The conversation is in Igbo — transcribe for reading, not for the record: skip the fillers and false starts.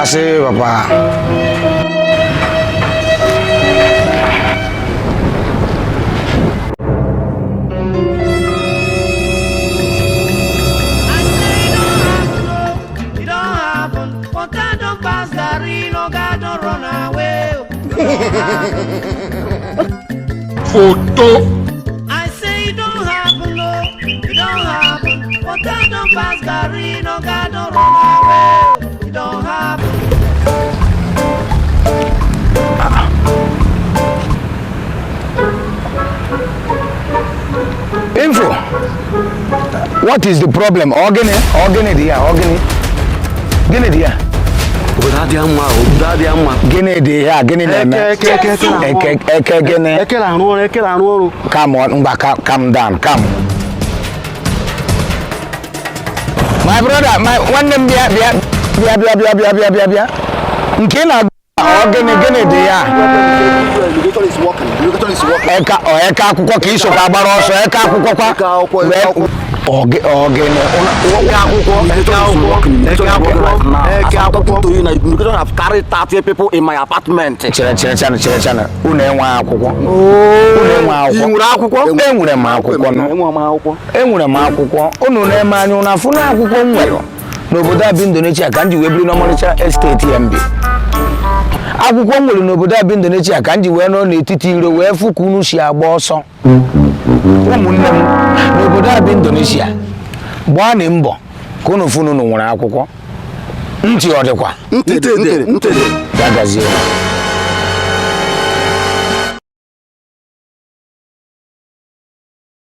kasih, Bapak. I say e don happen, oh, e don happen. Water don pass garri, no God don run away. Oh. E don happen. Photo. I say e don happen, oh, e don happen. Water don pass garri, no God don run away. Oh. E don happen. Info. What is the problem? Ọ gịnị? Ọ gịnị dị ya? Ọ gịnị? Gịnị dị ya? Obodo adịghị mma, obodo adịghị mma. Gịnị dị ya? Gịnị na-eme? Eke, eke, eke na-arụ ọrụ. Eke, eke gịnị? Eke na-arụ ọrụ, eke na-arụ ọrụ. Come on, ngwa, calm down, calm. My brother, my nwanne m, bịa, bịa, bịa, bịa, bịa, bịa, bịa, bịa, bịa. Nke ị na-agụ, ọ gịnị? Gịnị dị ya? Irrigation is working. Irrigation is working. Eka ọ eke akwụkwọ ka isokwa agbara ọsọ eke akwụkwọ kwa. Eke akwụkwọ, eke akwụkwọ. Ọ gịnị? Eke akwụkwọ, eke akwụkwọ, eke akwụkwọ, eke akwụkwọ. To you now, immigration have carried 30 people in my apartment. Chere, chere, chere, chere, chere. Unu enwe akwụkwọ? Unu enwe akwụkwọ? Ị nwere akwụkwọ? Enwere m akwụkwọ nọ. Enwe m akwụkwọ. Enwere m akwụkwọ. Unu na-eme anya unu afụ na akwụkwọ m nwere n'obodo a bụ Indonesia ka m ji wee biri n'ọmarịcha estate ya m bi. Akwụkwọ m nwere n'obodo a bụ Indonesia ka m ji wee nọ n'etiti iro wee fụ ka unu si agba ọsọ. Ụmụnne m, n'obodo a bụ Indonesia, gbaanị mbọ ka unu fụ na unu nwere akwụkwọ. Ntị ọ dịkwa? Ntị dị, ntị dị, ntị dị. Ya gazie.